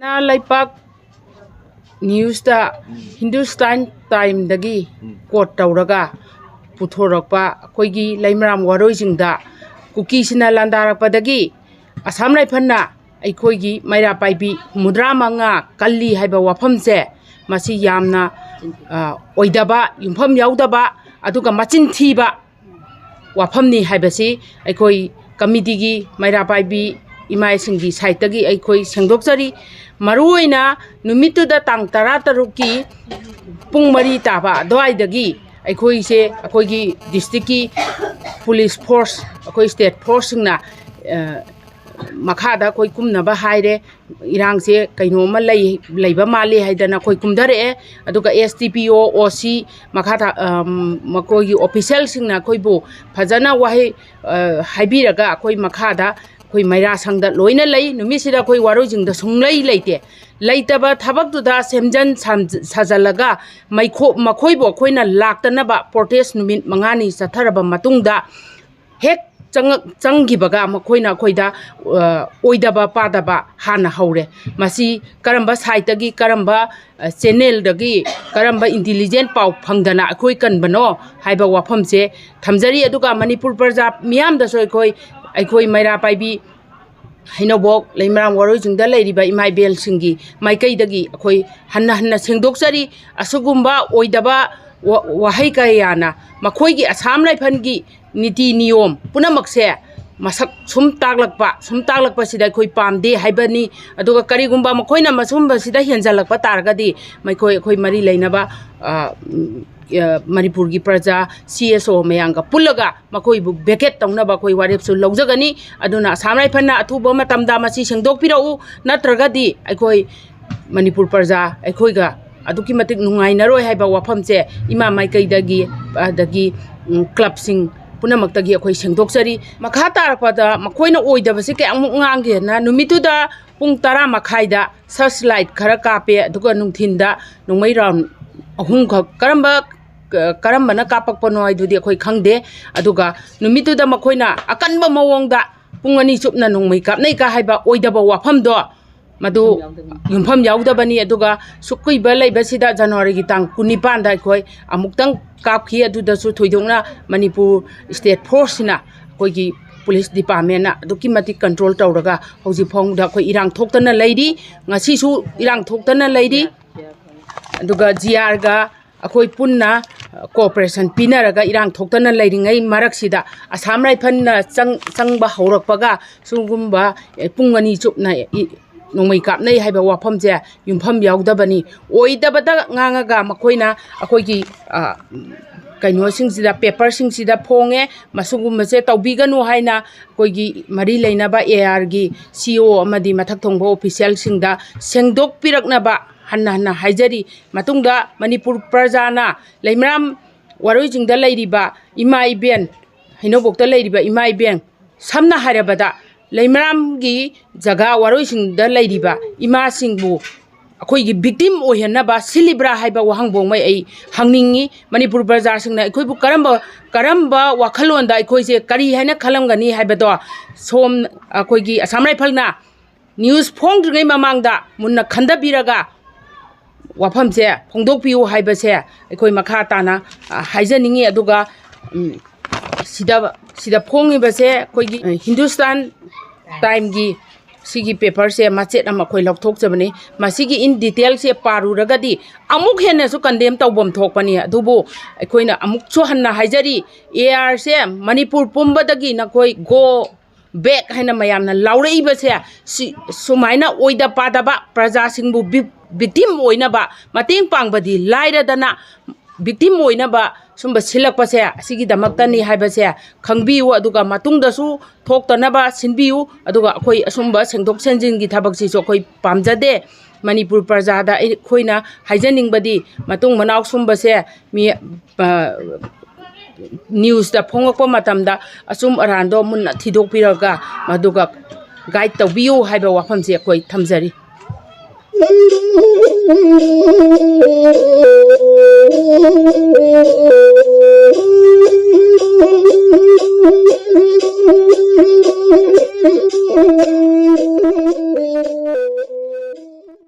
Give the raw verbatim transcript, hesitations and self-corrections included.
ꯅ ꯂꯩꯄꯥꯛ ꯅ꯭ꯌꯨꯁꯇ ꯍꯤꯟꯗꯨꯁꯇꯥꯟ ꯇꯥꯏꯝꯗꯒꯤ ꯀꯣꯠ ꯇꯧꯔꯒ ꯄꯨꯊꯣꯔꯛꯄ ꯑꯩꯈꯣꯏꯒꯤ ꯂꯩꯃꯔꯥꯝ ꯋꯥꯔꯣꯏꯁꯤꯡꯗ ꯀꯨꯀꯤꯁꯤꯅ ꯂꯥꯟꯗꯥꯔꯛꯄꯗꯒꯤ ꯑꯁꯥꯝ ꯔꯥꯏꯐꯜꯅ ꯑꯩꯈꯣꯏꯒꯤ ꯃꯩꯔꯥ ꯄꯥꯏꯕꯤ ꯍꯨꯝꯐꯨꯇꯔꯥ ꯃꯉꯥ ꯀꯜꯂꯤ ꯍꯥꯏꯕ ꯋꯥꯐꯝꯁꯦ, ꯃꯁꯤ ꯌꯥꯝꯅ, ꯑ, ꯑꯣꯏꯗꯕ, ꯌꯨꯝꯐꯝ ꯌꯥꯎꯗꯕ, ꯑꯗꯨꯒ ꯃꯆꯤꯟ ꯊꯤꯕ ꯋꯥꯐꯝꯅꯤ ꯍꯥꯏꯕꯁꯤ ꯑꯩꯈꯣꯏ ꯀꯃꯤꯇꯤꯒꯤ ꯃꯩꯔꯥ ꯄꯥꯏꯕꯤ ꯏꯃꯥꯁꯤꯡꯒꯤ ꯁꯥꯏꯠꯇꯒꯤ ꯑꯩꯈꯣꯏ ꯁꯦꯡꯗꯣꯛꯆꯔꯤ꯫ ꯃꯔꯨꯑꯣꯏꯅ ꯅꯨꯃꯤꯠꯇꯨꯗ, ꯇꯥꯡ ꯇꯔꯥꯇꯔꯨꯛꯀꯤ ꯄꯨꯡ ꯃꯔꯤ ꯇꯥꯕ ꯑꯗꯨꯋꯥꯏꯗꯒꯤ ꯑꯩꯈꯣꯏꯁꯦ, ꯑꯩꯈꯣꯏꯒꯤ ꯗꯤꯁꯇ꯭ꯔꯤꯛꯀꯤ ꯄꯨꯂꯤꯁ ꯐꯣꯔꯁ, ꯑꯩꯈꯣꯏ ꯁ꯭ꯇꯦꯠ ꯐꯣꯔꯁꯁꯤꯡꯅ, ꯑ, ꯃꯈꯥꯗ ꯑꯩꯈꯣꯏ ꯀꯨꯝꯅꯕ ꯍꯥꯏꯔꯦ꯫ ꯏꯔꯥꯡꯁꯦ ꯀꯩꯅꯣꯝꯃ ꯂꯩ, ꯂꯩꯕ ꯃꯥꯜꯂꯤ ꯍꯥꯏꯗꯅ ꯑꯩꯈꯣꯏ ꯀꯨꯝꯊꯔꯛꯑꯦ꯫ ꯑꯗꯨꯒ S D P O, O C, ꯃꯈꯥ ꯊꯥ-, ꯑꯝ, ꯃꯈꯣꯏꯒꯤ ꯑꯣꯐꯤꯁꯦꯜꯁꯤꯡꯅ ꯑꯩꯈꯣꯏꯕꯨ ꯐꯖꯅ ꯋꯥꯍꯩ, ꯑ, ꯍꯥꯏꯕꯤꯔꯒ ꯑꯩꯈꯣꯏ ꯃꯈꯥꯗ ꯑꯩꯈꯣꯏ ꯃꯩꯔꯥ ꯁꯪꯗ ꯂꯣꯏꯅ ꯂꯩ꯫ ꯅꯨꯃꯤꯠꯁꯤꯗ ꯑꯩꯈꯣꯏ ꯋꯥꯔꯣꯏꯁꯤꯡꯗ ꯁꯨꯡꯂꯩ ꯂꯩꯇꯦ꯫ ꯂꯩꯇꯕ ꯊꯕꯛꯇꯨꯗ ꯁꯦꯝꯖꯟ ꯁꯥꯝ-, ꯁꯥꯖꯜꯂꯒ ꯃꯩꯈꯣ-, ꯃꯈꯣꯏꯕꯨ ꯑꯩꯈꯣꯏꯅ ꯂꯥꯛꯇꯅꯕ ꯄ꯭ꯔꯣꯇꯦꯁ ꯅꯨꯃꯤꯠ ꯃꯉꯥꯅꯤ ꯆꯠꯊꯔꯕ ꯃꯇꯨꯡꯗ, ꯍꯦꯛ ꯆꯪꯉꯛ-, ꯆꯪꯈꯤꯕꯒ ꯃꯈꯣꯏꯅ ꯑꯩꯈꯣꯏꯗ, ꯑ, ꯑꯣꯏꯗꯕ ꯄꯥꯗꯕ ꯍꯥꯟꯅ ꯍꯧꯔꯦ꯫ ꯃꯁꯤ ꯀꯔꯝꯕ ꯁꯥꯏꯠꯇꯒꯤ, ꯀꯔꯝꯕ, ꯑ, ꯆꯦꯅꯦꯜꯗꯒꯤ, ꯀꯔꯝꯕ ꯏꯟꯇꯤꯂꯤꯖꯦꯟ ꯄꯥꯎ ꯐꯪꯗꯅ ꯑꯩꯈꯣꯏ ꯀꯟꯕꯅꯣ ꯍꯥꯏꯕ ꯋꯥꯐꯝꯁꯦ ꯊꯝꯖꯔꯤ꯫ ꯑꯗꯨꯒ ꯃꯅꯤꯄꯨꯔ ꯄ꯭ꯔꯖꯥ ꯃꯤꯌꯥꯝꯗꯁꯨ ꯑꯩꯈꯣꯏ, ꯑꯩꯈꯣꯏ ꯃꯩꯔꯥ ꯄꯥꯏꯕꯤ ꯍꯩꯅꯧꯕꯣꯛ, ꯂꯩꯃꯔꯥꯝ ꯋꯥꯔꯣꯏꯁꯤꯡꯗ ꯂꯩꯔꯤꯕ ꯏꯃꯥ ꯏꯕꯦꯜꯁꯤꯡꯒꯤ ꯃꯥꯏꯀꯩꯗꯒꯤ ꯑꯩꯈꯣꯏ ꯍꯟꯅ ꯍꯟꯅ ꯁꯦꯡꯗꯣꯛꯆꯔꯤ꯫ ꯑꯁꯤꯒꯨꯝꯕ ꯑꯣꯏꯗꯕ ꯋꯥ-, ꯋꯥꯍꯩ ꯀꯌꯥꯅ ꯃꯈꯣꯏꯒꯤ ꯑꯁꯥꯝ ꯔꯥꯏꯐꯜꯒꯤ ꯅꯤꯇꯤ ꯅꯤꯌꯣꯝ ꯄꯨꯝꯅꯃꯛꯁꯦ ꯃꯁꯛ ꯁꯨꯝ ꯇꯥꯛꯂꯛꯄ, ꯁꯨꯝ ꯇꯥꯛꯂꯛꯄꯁꯤꯗ ꯑꯩꯈꯣꯏ ꯄꯥꯝꯗꯦ ꯍꯥꯏꯕꯅꯤ꯫ ꯑꯗꯨꯒ ꯀꯔꯤꯒꯨꯝꯕ ꯃꯈꯣꯏꯅ ꯃꯁꯨꯝꯕꯁꯤꯗ ꯍꯦꯟꯖꯜꯂꯛꯄ ꯇꯥꯔꯒꯗꯤ, ꯃꯈꯣꯏ, ꯑꯩꯈꯣꯏ ꯃꯔꯤ ꯂꯩꯅꯕ, ꯑ, ꯎꯝ, ꯑ, ꯃꯅꯤꯄꯨꯔꯒꯤ ꯄ꯭ꯔꯖꯥ, C S O ꯃꯌꯥꯝꯒ ꯄꯨꯜꯂꯒ ꯃꯈꯣꯏꯕꯨ ꯚꯦꯀꯦꯠ ꯇꯧꯅꯕ ꯑꯩꯈꯣꯏ ꯋꯥꯔꯦꯞꯁꯨ ꯂꯧꯖꯒꯅꯤ꯫ ꯑꯗꯨꯅ ꯑꯁꯥꯝ ꯔꯥꯏꯐꯜꯅ ꯑꯊꯨꯕ ꯃꯇꯝꯗ ꯃꯁꯤ ꯁꯦꯡꯗꯣꯛꯄꯤꯔꯛꯎ, ꯅꯠꯇ꯭ꯔꯒꯗꯤ ꯑꯩꯈꯣꯏ ꯃꯅꯤꯄꯨꯔ ꯄ꯭ꯔꯖꯥ ꯑꯩꯈꯣꯏꯒ ꯑꯗꯨꯛꯀꯤ ꯃꯇꯤꯛ ꯅꯨꯡꯉꯥꯏꯅꯔꯣꯏ ꯍꯥꯏꯕ ꯋꯥꯐꯝꯁꯦ ꯏꯃꯥ ꯃꯥꯏꯀꯩꯗꯒꯤ, ꯑꯗꯒꯤ, ꯎꯝ, ꯀ꯭ꯂꯕꯁꯤꯡ ꯄꯨꯝꯅꯃꯛꯇꯒꯤ ꯑꯩꯈꯣꯏ ꯁꯦꯡꯗꯣꯛꯆꯔꯤ꯫ ꯃꯈꯥ ꯇꯥꯔꯛꯄꯗ ꯃꯈꯣꯏꯅ ꯑꯣꯏꯗꯕꯁꯤ ꯀꯌꯥꯃꯨꯛ ꯉꯥꯡꯒꯦꯅ, ꯅꯨꯃꯤꯠꯇꯨꯗ ꯄꯨꯡ ꯇꯔꯥ ꯃꯈꯥꯏꯗ search light ꯈꯔ ꯀꯥꯞꯄꯦ, ꯑꯗꯨꯒ ꯅꯨꯡꯊꯤꯟꯗ ꯅꯣꯡꯃꯩ round ꯑꯍꯨꯝꯈꯛ, ꯀꯔꯝꯕ, ꯀꯔꯝꯕꯅ ꯀꯥꯞꯄꯛꯄꯅꯣ ꯍꯥꯏꯗꯨꯗꯤ ꯑꯩꯈꯣꯏ ꯈꯪꯗꯦ꯫ ꯑꯗꯨꯒ ꯅꯨꯃꯤꯠꯇꯨꯗ ꯃꯈꯣꯏꯅ ꯑꯀꯟꯕ ꯃꯑꯣꯡꯗ ꯄꯨꯡ ꯑꯅꯤ ꯆꯨꯞꯅ ꯅꯣꯡꯃꯩ ꯀꯥꯞꯅꯩ ꯀ ꯍꯥꯏꯕ ꯑꯣꯏꯗꯕ ꯋꯥꯐꯝꯗꯣ ꯃꯗꯨ ꯌꯨꯝꯐꯝ ꯌꯥꯎꯗꯕꯅꯤ꯫ ꯑꯗꯨꯒ ꯁꯨꯛ ꯀꯨꯏꯕ ꯂꯩꯕꯁꯤꯗ ꯖꯅꯋꯥꯔꯤꯒꯤ ꯇꯥꯡ ꯀꯨꯟꯅꯤꯄꯥꯟꯗ ꯑꯩꯈꯣꯏ ꯑꯃꯨꯛꯇꯪ ꯀꯥꯞꯈꯤ꯫ ꯑꯗꯨꯗꯁꯨ ꯊꯣꯏꯗꯣꯛꯅ ꯃꯅꯤꯄꯨꯔ ꯁ꯭ꯇꯦꯠ ꯐꯣꯔꯁꯁꯤꯅ, ꯑꯩꯈꯣꯏꯒꯤ ꯄꯨꯂꯤꯁ ꯗꯤꯄꯥꯔꯠꯃꯦꯟꯅ ꯑꯗꯨꯛꯀꯤ ꯃꯇꯤꯛ ꯀꯟꯇ꯭ꯔꯣꯜ ꯇꯧꯔꯒ ꯍꯧꯖꯤꯛ ꯐꯥꯎꯗ ꯑꯩꯈꯣꯏ ꯏꯔꯥꯡ ꯊꯣꯛꯇꯅ ꯂꯩꯔꯤ꯫ ꯉꯁꯤꯁꯨ ꯏꯔꯥꯡ ꯊꯣꯛꯇꯅ ꯂꯩꯔꯤ꯫ ꯑꯗꯨꯒ ꯖꯤ ꯑꯥꯔꯒ ꯑꯩꯈꯣꯏ ꯄꯨꯟꯅ ꯀꯣꯑꯣꯄꯔꯦꯁꯟ ꯄꯤꯅꯔꯒ ꯏꯔꯥꯡ ꯊꯣꯛꯇꯅ ꯂꯩꯔꯤꯉꯩ ꯃꯔꯛꯁꯤꯗ ꯑꯁꯥꯝ ꯔꯥꯏꯐꯜꯅ ꯆꯪ-, ꯆꯪꯕ ꯍꯧꯔꯛꯄꯒ ꯁꯤꯒꯨꯝꯕ, ꯑꯦ, ꯄꯨꯡ ꯑꯅꯤ ꯆꯨꯞꯅ ꯏ-, ꯅꯣꯡꯃꯩ ꯀꯥꯞꯅꯩ ꯍꯥꯏꯕ ꯋꯥꯐꯝꯁꯦ ꯌꯨꯝꯐꯝ ꯌꯥꯎꯗꯕꯅꯤ꯫ ꯑꯣꯏꯗꯕꯗ ꯉꯥꯡꯉꯒ ꯃꯈꯣꯏꯅ ꯑꯩꯈꯣꯏꯒꯤ, ꯑ, ꯀꯩꯅꯣꯁꯤꯡꯁꯤꯗ, ꯄꯦꯄꯔꯁꯤꯡꯁꯤꯗ ꯐꯣꯡꯉꯦ, ꯃꯁꯤꯒꯨꯝꯕꯁꯦ ꯇꯧꯕꯤꯒꯅꯨ ꯍꯥꯏꯅ ꯑꯩꯈꯣꯏꯒꯤ ꯃꯔꯤ ꯂꯩꯅꯕ ꯑꯦ ꯑꯥꯔꯒꯤ ꯁꯤ ꯏ ꯑꯣ ꯑꯃꯗꯤ ꯃꯊꯛ ꯊꯣꯡꯕ ꯑꯣꯐꯤꯁꯤꯌꯦꯜꯁꯤꯡꯗ ꯁꯦꯡꯗꯣꯛꯄꯤꯔꯛꯅꯕ ꯍꯟꯅ ꯍꯟꯅ ꯍꯥꯏꯖꯔꯤ꯫ ꯃꯇꯨꯡꯗ ꯃꯅꯤꯄꯨꯔ ꯄ꯭ꯔꯖꯥꯅ ꯂꯩꯃꯔꯥꯝ ꯋꯥꯔꯣꯏꯁꯤꯡꯗ ꯂꯩꯔꯤꯕ ꯏꯃꯥ ꯏꯕꯦꯟ, ꯍꯩꯅꯧꯕꯣꯛꯇ ꯂꯩꯔꯤꯕ ꯏꯃꯥ ꯏꯕꯦꯟ, ꯁꯝꯅ ꯍꯥꯏꯔꯕꯗ ꯂꯩꯃꯔꯥꯝꯒꯤ ꯖꯒꯥ ꯋꯥꯔꯣꯏꯁꯤꯡꯗ ꯂꯩꯔꯤꯕ ꯏꯃꯥꯁꯤꯡꯕꯨ ꯑꯩꯈꯣꯏꯒꯤ ꯚꯤꯛꯇꯤꯝ ꯑꯣꯏꯍꯟꯅꯕ ꯁꯤꯜꯂꯤꯕ꯭ꯔꯥ ꯍꯥꯏꯕ ꯋꯥꯍꯪꯕꯣꯛꯃꯩ ꯑꯩ ꯍꯪꯅꯤꯡꯉꯤ꯫ ꯃꯅꯤꯄꯨꯔ ꯄ꯭ꯔꯖꯥꯁꯤꯡꯅ ꯑꯩꯈꯣꯏꯕꯨ ꯀꯔꯝꯕ, ꯀꯔꯝꯕ ꯋꯥꯈꯜꯂꯣꯟꯗ ꯑꯩꯈꯣꯏꯁꯦ ꯀꯔꯤ ꯍꯥꯏꯅ ꯈꯜꯂꯝꯒꯅꯤ ꯍꯥꯏꯕꯗꯣ ꯁꯣꯝ, ꯑꯩꯈꯣꯏꯒꯤ ꯑꯁꯥꯝ ꯔꯥꯏꯐꯜꯅ ꯅ꯭ꯌꯨꯁ ꯐꯣꯡꯗ꯭ꯔꯤꯉꯩ ꯃꯃꯥꯡꯗ ꯃꯨꯟꯅ ꯈꯟꯊꯕꯤꯔꯒ ꯋꯥꯐꯝꯁꯦ ꯐꯣꯡꯗꯣꯛꯄꯤꯌꯨ ꯍꯥꯏꯕꯁꯦ ꯑꯩꯈꯣꯏ ꯃꯈꯥ ꯇꯥꯅ, ꯑ, ꯍꯥꯏꯖꯅꯤꯡꯉꯤ꯫ ꯑꯗꯨꯒ, ꯎꯝ, ꯁꯤꯗ, ꯁꯤꯗ ꯐꯣꯡꯉꯤꯕꯁꯦ ꯑꯩꯈꯣꯏꯒꯤ, ꯑ, ꯍꯤꯟꯗꯨꯁꯇꯥꯟ ꯇꯥꯏꯝꯒꯤ ꯁꯤꯒꯤ ꯄꯦꯄꯔꯁꯦ ꯃꯆꯦꯠ ꯑꯃ ꯑꯩꯈꯣꯏ ꯂꯧꯊꯣꯛꯆꯕꯅꯤ꯫ ꯃꯁꯤꯒꯤ ꯏꯟ ꯗꯤꯇꯦꯜꯁꯦ ꯄꯥꯔꯨꯔꯒꯗꯤ ꯑꯃꯨꯛ ꯍꯦꯟꯅꯁꯨ ꯀꯟꯗꯦꯝ ꯇꯧꯐꯝ ꯊꯣꯛꯄꯅꯤ꯫ ꯑꯗꯨꯕꯨ ꯑꯩꯈꯣꯏꯅ ꯑꯃꯨꯛꯁꯨ ꯍꯟꯅ ꯍꯥꯏꯖꯔꯤ, ꯑꯦ ꯑꯥꯔꯁꯦ ꯃꯅꯤꯄꯨꯔ ꯄꯨꯝꯕꯗꯒꯤ ꯅꯈꯣꯏ ꯒꯣ ꯕꯦꯛ ꯍꯥꯏꯅ ꯃꯌꯥꯝꯅ ꯂꯥꯎꯔꯛꯏꯕꯁꯦ, ꯁꯤ, ꯁꯨꯃꯥꯏꯅ ꯑꯣꯏꯗ ꯄꯥꯗꯕ ꯄ꯭ꯔꯖꯥꯁꯤꯡꯕꯨ ꯚꯤꯛ-, ꯚꯤꯛꯇꯤꯝ ꯑꯣꯏꯅꯕ, ꯃꯇꯦꯡ ꯄꯥꯡꯕꯗꯤ ꯂꯥꯏꯔꯗꯅ, ꯚꯤꯛꯇꯤꯝ ꯑꯣꯏꯅꯕ ꯁꯨꯝꯕ ꯁꯤꯜꯂꯛꯄꯁꯦ ꯑꯁꯤꯒꯤꯗꯃꯛꯇꯅꯤ ꯍꯥꯏꯕꯁꯦ ꯈꯪꯕꯤꯌꯨ꯫ ꯑꯗꯨꯒ ꯃꯇꯨꯡꯗꯁꯨ ꯊꯣꯛꯇꯅꯕ ꯁꯤꯟꯕꯤꯌꯨ꯫ ꯑꯗꯨꯒ ꯑꯩꯈꯣꯏ ꯑꯁꯨꯝꯕ ꯁꯦꯡꯗꯣꯛ ꯁꯦꯡꯖꯤꯟꯒꯤ ꯊꯕꯛꯁꯤꯁꯨ ꯑꯩꯈꯣꯏ ꯄꯥꯝꯖꯗꯦ꯫ ꯃꯅꯤꯄꯨꯔ ꯄ꯭ꯔꯖꯥꯗ ꯑꯩꯈꯣꯏꯅ ꯍꯥꯏꯖꯅꯤꯡꯕꯗꯤ, ꯃꯇꯨꯡ ꯃꯅꯥꯎ ꯁꯨꯝꯕꯁꯦ ꯃꯤ, ꯑ, ꯅ꯭ꯌꯨꯁꯇ ꯐꯣꯡꯉꯛꯄ ꯃꯇꯝꯗ ꯑꯆꯨꯝ ꯑꯔꯥꯟꯗꯣ ꯃꯨꯟꯅ ꯊꯤꯗꯣꯛꯄꯤꯔꯒ, ꯃꯗꯨꯒ ꯒꯥꯏꯗ ꯇꯧꯕꯤꯌꯨ ꯍꯥꯏꯕ ꯋꯥꯐꯝꯁꯦ ꯑꯩꯈꯣꯏ ꯊꯝꯖꯔꯤ꯫